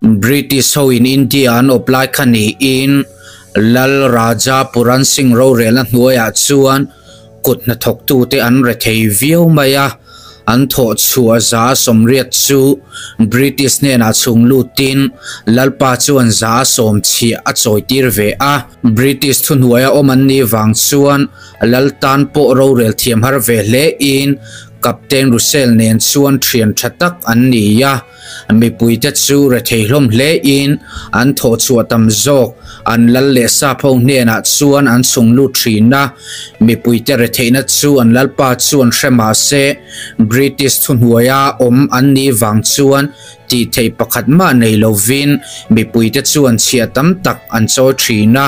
British ho in India an awp lai kha niin Lal Raja Puran Singh rorelna hnuaiah chuan kut hnathawktute an rethei viau mai a, an thawh chhuah 180 chu British hnenah chhung lutin Lalpa chuan 70 chhiah a chawitir ve a. British thuhnuaia awm an nih vang chuan Lal tan pawh rorel thiam har ve hle in Captain Russell nen chuan thian tha tak an ni a. Mipuite chu rethei hlawm hle in an thawh chhuah tam zawk an lal leh sap ho hnenah chuan an chhung lut thin a. Mipuite retheihna chu an lalpa chuan hre mah se British thuhnuaia awm an nih vang chuan Tih theih pakhat mah nei lovin mipuite chuan chhiah tam tak an chawi thin a,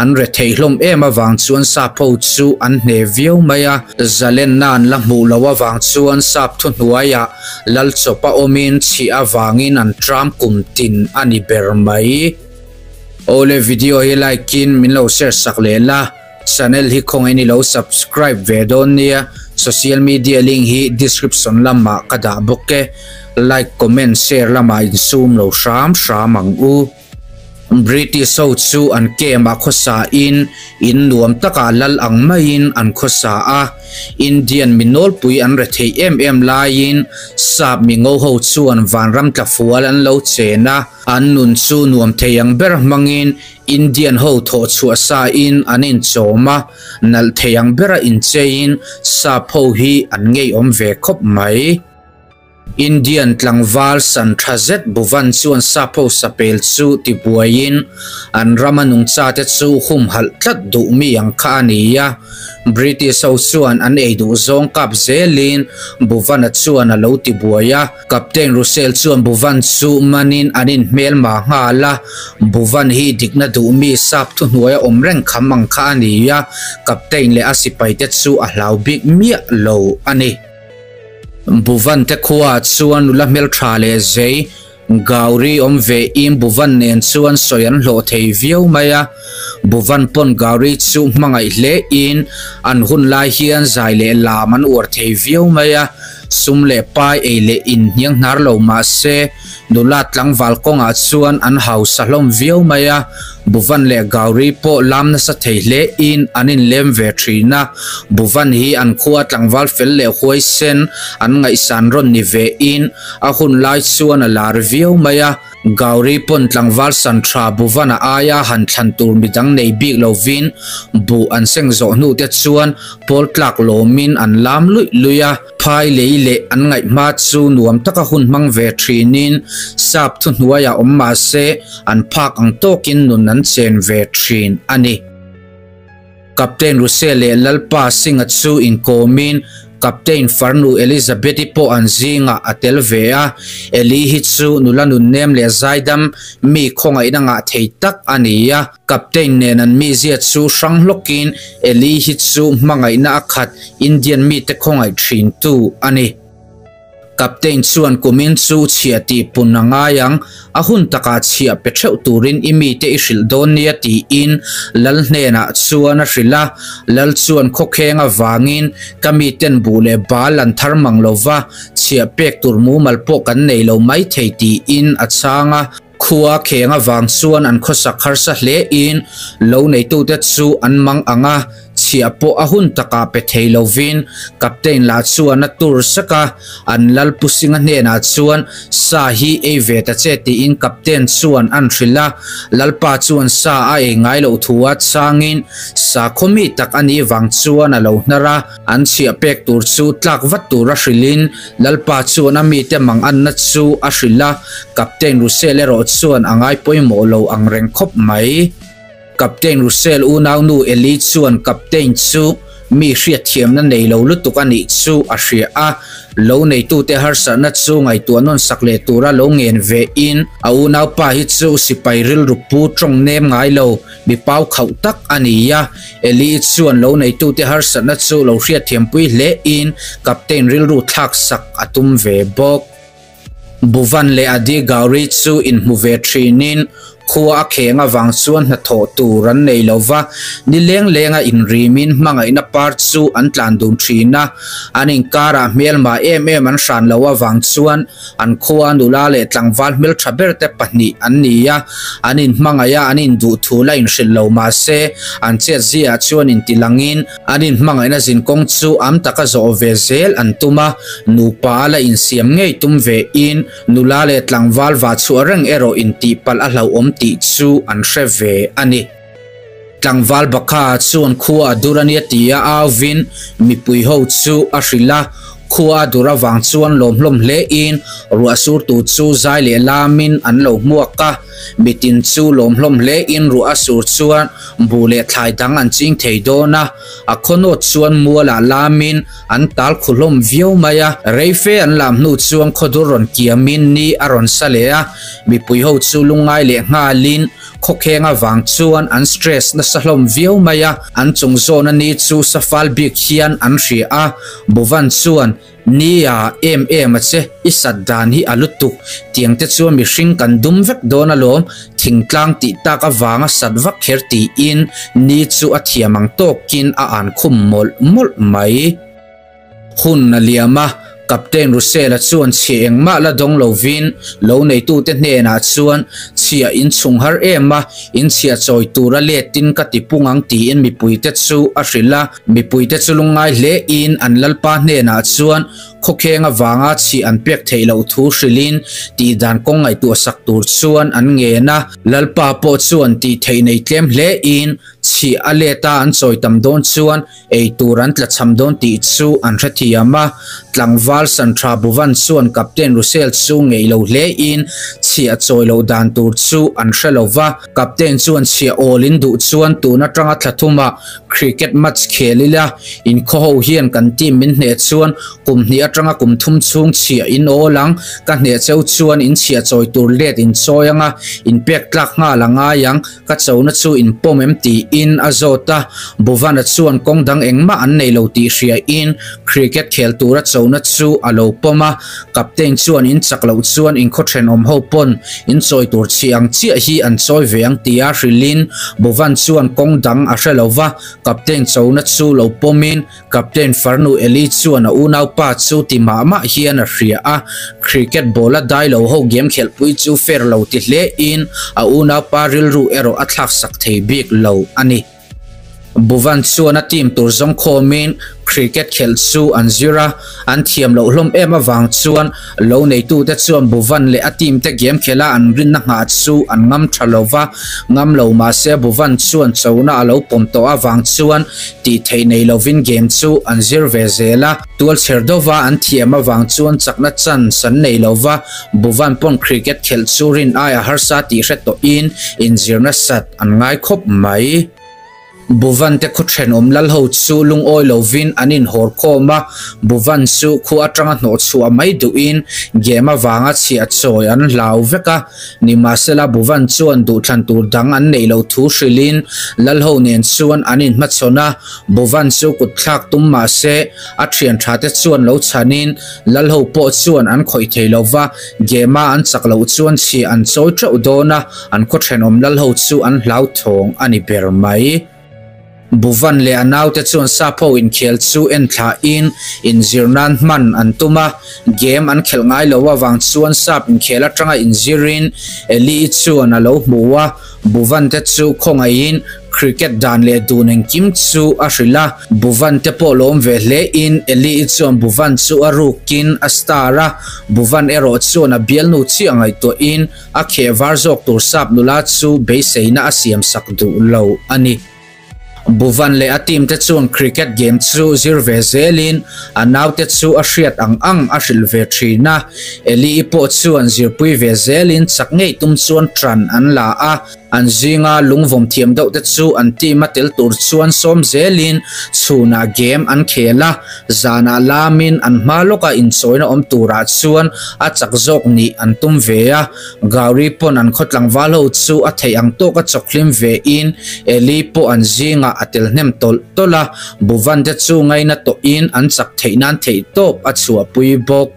an retheih hlawm em avang chuan sap ho chu an hne viau mai a. Zalenna an la hmuh loh avang chuan sap thuhnuaiah lal chawpa awmin chhiah avangin an tram kum tin a ni ber mai. Awle video hi like in min lo share sak leh la. Channel hi khawngaih in i lo subscribe ve dawn nia, social media link hi description lamah ka dah bawk e, like comment share lamah insum lo hram hram ang u. British ho chu an camp ah khawsa in in nuam takah lal ang maiin an khawsa a, Indian mi nawlpui an retheih em em laiin sap mi ngo ho chuan vanram tlafual an lo chen a, an nun chu nuam thei ang ber hmangin Indian ho thawh chhuah sa in an inchawm a, nalh thei ang bera incheiin sap ho hi an ngeiawm ve khawp mai. Indian tlangval san tha zet Bhuvan chuan sap ho sapel chu tibuaiin an rama nungchate chu humhalh tlat duh mi ang kha a ni a. British ho chuan an ei duh zawng kap zelin Bhuvana chuan a lo tibuai a. Captain Russell chuan Bhuvan chu manin an inhmelma nghal a, Bhuvan hi dikna duhmi sap thuhnuaia awm reng kham ang kha a ni a, Captain leh a sipaite chu a hlau bik miah lo a ni. Bhuvan te khuaah chuan nula hmeltha leh zei Gauri awm ve in Bhuvan nen chuan sawi an hlawh thei viau mai a, Bhuvan pawn Gauri chu hmangaih hle in an hun lai hian zai leh lam an uar thei viau mai a, Sum leh pai ei leh in hniang hnar lo mah se, nula tlangval kawngah chuan an hausa hlawm viau mai a, Bhuvan leh Gauri pawh lam nasa thei hle in an inlem ve thin a, Bhuvan hi an khua tlangval fel leh huaisen an ngaihsan rawn ni ve in a hun lai chuan a lar viau mai a. Gauri pawn tlangval san tha Bhuvana aia han thlan tur midang nei bik lovin buh an seng zawh hnu te chuan pawl tlak lawmin an lam luih luih a, phai lei leh an ngaih hma chu nuam taka hun hmang ve thinin sap thuhnuaiah awm mah se an phak ang tawkin nun an chen ve thin a ni. Captain Russell leh Lalpa Singh-a chu inkawmin Captain farnu Elizabeth-i pawh an zingah a tel ve a. Eli hi chu nula nunnem leh zaidam mi khawngaihna ngah thei tak a ni a. Captain nen an mizia chu hrang hlawkin Eli hi chu hmangaihna a khat Indian mite khawngaih thintu a ni. Captain chuan kumin chu chhiah tih pun a ngai ang, a hun takah chhiah pe theuh turin i mite i hrilh dawn nia tiin Lal hnenah chuan a hrilh a. Lal chuan khawkheng avangin ka miten buh leh bal an thar mang lova, chhiah pek tur mumal pawh kan nei lo maithei tiin a chhang a. Khua kheng avang chuan an khawsak harsa hlein lo neitute chu an mang ang a, chhiah pawh a hun takah pe thei lovin Captain lah chuan a tur sek a, an lal Pu Singa hnenah chuan sa hi ei ve ta che tiin Captain chuan an hrilh a, Lalpa chuan sa a ei ngai loh thu a changin sakhaw mi tak a nih vang chuan a lo hnar a. An chhiah pek tur chu tlak vat tura hrilhin Lalpa chuan a mite mang anna chu a hrilh a, Captain Russell erawh chuan a ngai pawimawh lo ang reng khawp mai. Captain Russell unaunu Ellie chuan Captain chu mi hriatthiamna nei lo lutuk a nih chu a hria a, lo neitute harsatna chu ngaihtuah nawn sak leh tura lo ngen ve in a unaupa hi chu sipai rilru pu tawng nem ngai lo. Mi pau khauh tak a ni a, Eli chuan lo neitute harsatna chu lo hriatthiampui hle in Captain rilru thlak sak a tum ve bawk. Bhuvan leh Adi Gauri chu inhmu ve thinin Khua a kheng avang chuan hnathawh tur an nei lo va, ni leng lenga inrimin hmangaihna par chu an tlan dun thin a. An inkarah hmelma em em an hran lo avang chuan an khua nula leh tlangval hmeltha berte pahnih an ni a, an inhmangaih a, an induh thu la inhrilh lo mahse an chetziaah chuan intilangin an inhmangaihna zinkawng chu am taka zawh ve zel an tum a, nupa a la insiam ngei tum ve in Nula leh tlangval va chhuah reng erawh intihpalh a hlauhawm tih chu an hre ve a ni. Tlangval Bakha chuan khua a dur a nia tia auvin mipui ho chu a hrilh a, khua a dur avang chuan lawm hlawm hle in ruah surtu chu zai leh lamin an lo hmuak a, mitin chu lawm hlawm hle in ruah a sur chuan buh leh thlai dang an ching thei dawn a, a khawnawt chuan mualah lamin An tal khu hlawm viau mai a, rei fe an lam hnu chuan khawdur rawn kiamin ni a rawn sa leh a, mipui ho chu lungngai leh nghalin khawkheng avang chuan an stress nasa hlawm viau mai a, an chung zawna ni chu safal bik hian an hria a, Bhuvan chuan Nia em em a che, i sat dan hi a lutuk, tiang te chuan mihring kan dum vek dawn alawm, thingtlang tih tak avanga sat vak kher tiin ni chu a thiam ang tawkin a an khum mawlh mawlh mai. Hun a liam a, Captain Russell-a chuan chhia engmah la dawng lovin lo neitute hnenah chuan chhia in chhung har em a, in chhia chawi tura letin ka ti pung ang tiin mipuite chu a hrilh a. Mipuite chu lungngai hlein an lalpa hnenah chuan Khawkheng avanga chhih an pek theih loh thu hrilhin tihdan kawng ngaihtuah sak tur chuan an ngen a. Lalpa pawh chuan tih theih nei tlem hlein chhih a let a an chawi tam dawn chuan ei tur an tlachham dawn tih chu an hrethiam a. Tlangval Santhra Bhuvan chuan Captain Russell chu ngeih lo hlein chhih a chawi loh dan tur chu an hre lo va. Captain chuan chhia awl in duh chuan tun atanga thla thumah cricket match khel ila, inkhaw ho hian kan team min hneh chuan kum hnih atanga kum thum chhung chhia in awl ang, ka hneh cheu chuan in chhia chawi tur let in chawi anga, in pek tlak nghal a ngai ang, ka chona chu in pawm em tiin a zawt a, Bhuvana chuan kawng dang engmah an nei lo tih hria in cricket khel tura chona chu a lo pawm a. Captain chuan in chak loh chuan in khaw thenawm ho pawn in chawi tur chhi ang chiah hi an chawi ve ang tia hrilhin Bhuvan chuan kawng dang a hre lo va, Captain chona chu lo pawmin Captain farnu Eli chuan a unaupa chu ti mah mah hian a hria a, cricket ball a dai lo ho game khelhpui chu fair lo ti hlein a unaupa rilru erawh a thlaksak thei bik lo a ni. Bhuvan chuan a team tur zawng khawmin cricket khelh chu an zir a, an thiam loh hlawm em avang chuan lo neitute chuan Bhuvan leh a team te game khelha an rinna nghah chu an ngam tha lo va, ngam lo mahse Bhuvan chuan chona a lo pawm tawh avang chuan tih theih nei lovin game chu an zir ve zel a, tualchher deuhva an thiam avang chuan chakna chance an nei lo va, Bhuvan pawn cricket khelh chu rin aia harsa tih hre tawhin inzir nasat An ngai khawp mai. Bhuvan te khaw thenawm lal ho chu lungawi lovin an inhawr khawm a, Bhuvan chu khua atanga hnawh chhuah mai duhin game avanga chhiah chawi an hlau vek a. Nimahsela Bhuvan chuan duhthlan tur dang an neih loh thu hrilhin lal ho nen chuan an inhmachhawn a, Bhuvan chu kut thlak tum mahse a thian tha te chuan lo chhanin lal ho pawh chuan an khawih thei lova, game a an chak loh chuan chhiah an chawi teuh dawn a. An khaw thenawm lal ho chu an hlauthawng a ni ber mai. Bhuvan leh a naute chuan sap ho inkhel chu en thlahin inzir nan hman an tum a, game an khelh ngai lo avang chuan sap inkhel atanga inzirin Eli-i chuan a lo hmu a, Bhuvan te chu khawngaihin cricket dan leh dun engkim chu a hrilh a, Bhuvan te pawh lawm ve hlein Eli-i chuan Bhuvan chu a rukin a star a, Bhuvan erawh chuan a bialnu chiah ngaihtuahin A kheh var zawk tur sap nula chu beiseina a siam sak duh lo a ni. Bhuvan leh a team te chuan cricket game chu zir ve zelin a naute chu a hriat ang ang a hrilh ve thin a. Eli-i pawh chuan zirpui ve zelin chak ngei tum chuan tan an la a. An zinga lungvawm thiam deuh te chu an team a tel tur chuan sawm zelin chhunah game an khel a, zanah lamin an hma lawka inchawina awm turah chuan a chak zawk nih an tum ve a. Gauri pawn an khaw tlangval ho chu a theih ang tawka chawk hlim ve in Eli pawh an zingah a tel hnem tawlh tawlh a, Bhuvan te chu ngaina tawhin an chak theih nan theihtawp a chhuahpui bawk.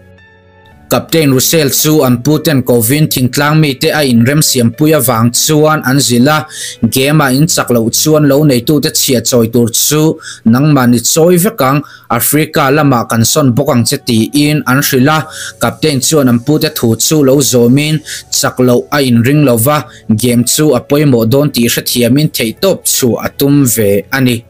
Captain Russell chu an puten kovin thingtlang mite a inremsiampui avang chuan an zilh a, game a inchak loh chuan lo neitute chhia chawi tur chu nangmahni chawi vek ang, Africa lamah kan sawn bawk ang che tiin an hrilh a. Captain chuan an pute thu chu lo zawmin chak loh a inring lova, game chu a pawimawh dawn tih hrethiamin theihtawp chhuah a tum ve a ni.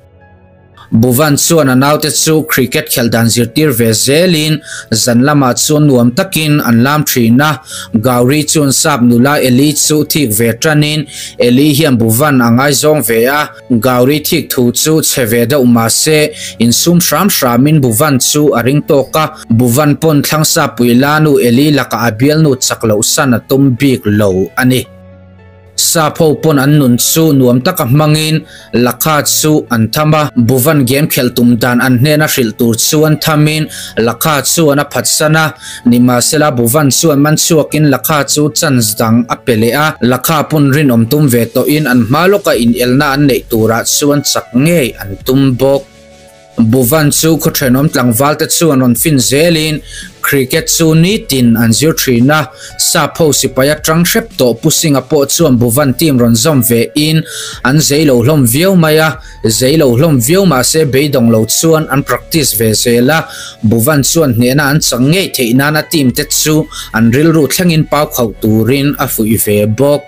Bhuvan chuan a naute chu cricket khelh dan zirtir ve zelin zan lamah chuan nuam takin an lam thin a. Gauri chuan sap nula Eli chu thik ve tanin Eli hian Bhuvan a ngaizawng ve a. Gauri thik thu chu chhe ve deuh mahse insum hram hramin Bhuvan chu a ring tawk a. Bhuvan pawn thlang sapui lanu Eli lakah a bialnu chak loh san a tum bik lo a ni. Sap ho pawn an nun chu nuam taka hmangin Lakha chu an tham a, Bhuvan game khelh tum dan an hnena hrilh tur chuan thamin Lakha chuan a phatsan a, nimahsela Bhuvan chuan man chhuakin Lakha chu chance dang a pe leh a, Lakha pawn rinawm tum ve tawhin an hma lawka inelna an neih turah chuan chak ngei an tum bawk. Bhuvan chu khaw thenawm tlangval te chuan rawn fin zelin cricket chu nitin an zir thin a, sap ho sipai atang hrep tawh Pu Singh-a pawh chuan Bhuvan team rawn zawm ve in an zei lo hlawm viau mai a, zei lo hlawm viau mahse beidawng lo chuan an practice ve zel a, Bhuvan chuan hnehna an chak ngei theih nan a team te chu an rilru thlengin pau khauh turin a fuih ve bawk.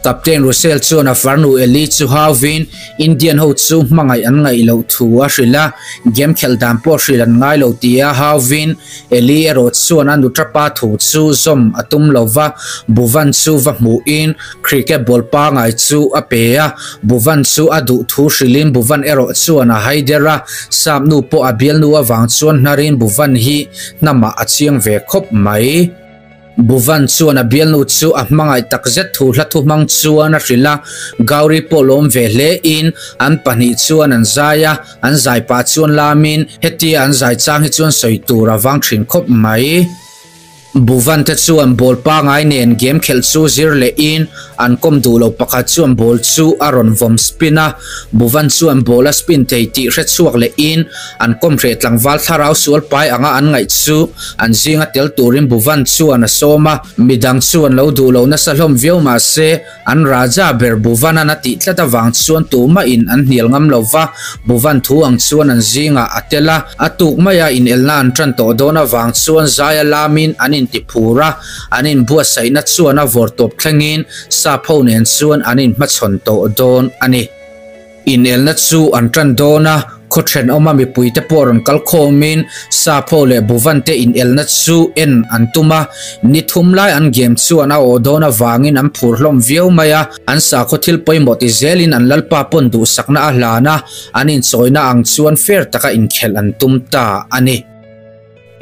Captain Russell chuan a farnu Ellie chu hauvin Indian ho chu hmangaih an ngaih loh thu a hrilh a, game khelh dan pawh hrilh an ngai lo tia hauvin Ellie erawh chuan a nuṭapa thu chu zawm a tum lo va, Bhuvan chu va hmuhin cricket ball pangai chu a pe a, Bhuvan chu a duh thu hrilhin Bhuvan erawh chuan a haider a, sap nu pawh a bialnu avang chuan hnarin Bhuvan hi hnamah a chiang ve khawp mai. Bhuvan chuan a bialnu chu a hmangaih takzet thu hla thu hmang chuan a hrilh a, Gauri pawh lawm ve hle in an pahnih chuan an zai a, an zai pah chuan lamin hetia an zai chang hi chuan sawi tur a vang thin khawp mai. Bhuvan te chuan ball pangai nen game khelh chu zir leh in an kawm duh lo pakhat chuan ball chu a rawn vawm spin a, Bhuvan chuan ball a spin thei tih hre chhuak leh in An kawmhreh tlangval thlarau sual pai anga an ngaih chu an zinga tel turin Bhuvan chuan a sawm a, midang chu an lo duh lo nasa hlawm viau mah se an Raja ber Bhuvanan a tih tlat avang chuan tumahin an hnial ngam lo va, Bhuvan thu ang chuan an zingah a tel a, a tuk maia inelna an tan tawh dawn avang chuan zaia lamin an intiphur a, an inbuatsaihna chuan a vawrtawp thlengin sap ho nen chuan an inhmachhawn tawh dawn a ni. Inelna chu an tan dawn a, khaw thenawma mipuite pawh rawn kal khawmin Sapho leh Bhuvan te inelna chu en an tum a, ni thum lai an game chuan a awh dawn avangin an phur hlawm viau mai a, an sakhaw thil pawimawh ti zelin an lalpa pawn duhsakna a hlan a, an inchawina ang chuan fair taka inkhelh an tum ta a ni.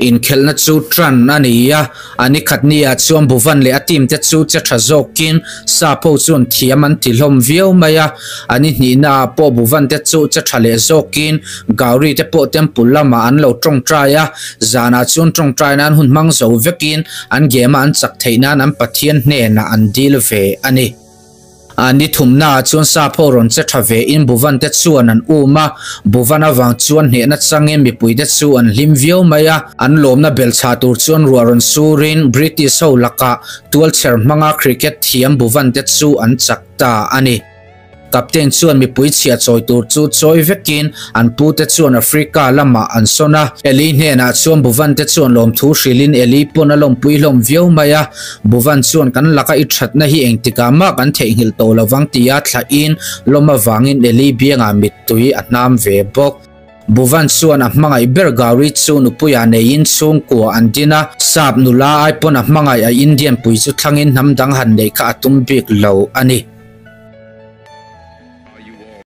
Inkhelhna chu tan a ni a, a ni khat nia chuan Bhuvan leh a team te chu che tha zawkin Sap ho chuan thiam an ti hlawm viau mai a, a ni hnihna ah pawh Bhuvan te chu che tha leh zawkin Gauri te pawh temple lamah an lo tawngtai a, zanah chuan tawngtai nan hun hmang zo vekin an game a an chak theih nan an Pathian hnenah an dil ve a ni. A ni thumnaah chuan sap ho rawn che tha ve in Bhuvan te chuan an um a, Bhuvan avang chuan hnehna changin mipui te chu an hlim viau mai a, an lawmna belchhah tur chuan ruah rawn surin British ho lakah tualchher hmanga cricket thiam Bhuvan te chu an chak ta a ni. Captain chuan mipui chhia chawi tur chu chawi vekin an pute chuan Africa lamah an sawn a, Eli hnenah chuan Bhuvan te chuan lawmthu hrilhin Eli pawn a lawmpui hlawm viau mai a, Bhuvan chuan kan laka i thatna hi engtikah mah kan theihnghilh tawh lo vang tia thlahin lawm avangin Eli biangah mittui a hnam ve bawk. Bhuvan chuan a hmangaih ber Gauri chu nupuiah neiin chhungkua an din a, sap nula ai pawn a hmangaih a Indian pui chu thlangin hnam dang han neih kha a tum bik lo a ni.